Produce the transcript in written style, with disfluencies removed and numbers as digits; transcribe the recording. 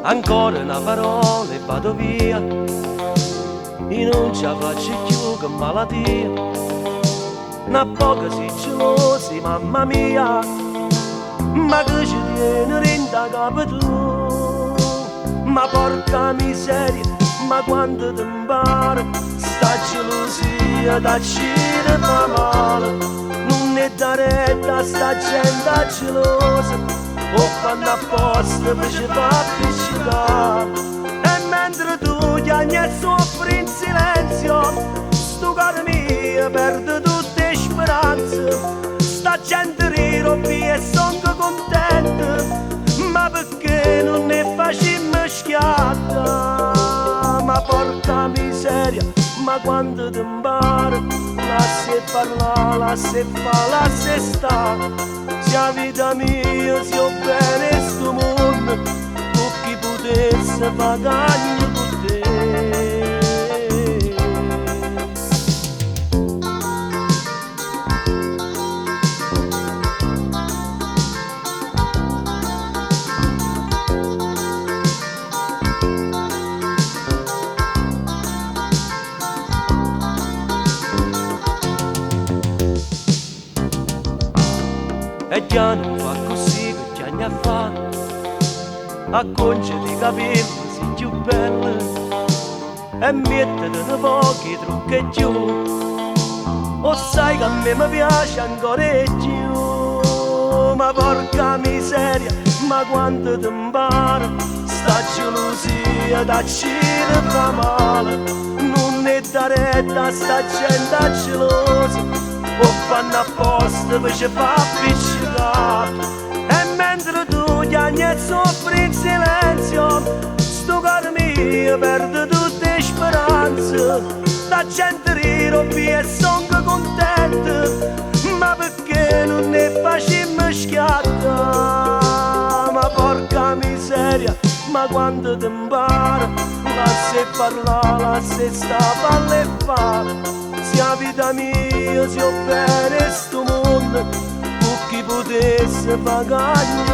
Ancora una parola e vado via. Io non ce la faccio più che malattia. Na poca si gelosi, mamma mia. Ma che ci tiene rinda capo tu? Ma porca miseria, ma quando ti impara sta gelosia da ci fa male. Non ne da retta sta gente gelosa, o fanno apposta per ci fa appiccicare. E mentre tu chiami e soffri in silenzio, sto cuore mio perde tutte le speranze. Sta gente ride e sono contenta, ma perché non ne facciamo schiatta? Ma porca miseria, ma quando ti impara, lascia parlare, lascia fa, lascia sta. Se la vita mia, se ho bene sto mondo, tu chi potesse pagare con te. E già non fa così che già ne fa. Acconcia di capelli si più bella e mettete pochi trucchi giù. O sai che a me mi piace ancora di più. Ma porca miseria, ma quanto ti impara sta gelosia da ci fa male. Non ne da retta sta gente gelosa, o fanno apposta per ci fa appiccicare. E mentre tu chiami e soffri in silenzio, sto cuore mio perde tutte le speranze. La gente ride e sono contenta, ma perché non ne facciamo schiatta? Ma porca miseria, ma quando ti impara, lascia parlare, lascia sta, falle fa. Se la vita mia, se ho bene sto mondo, tu chi potesse pagare.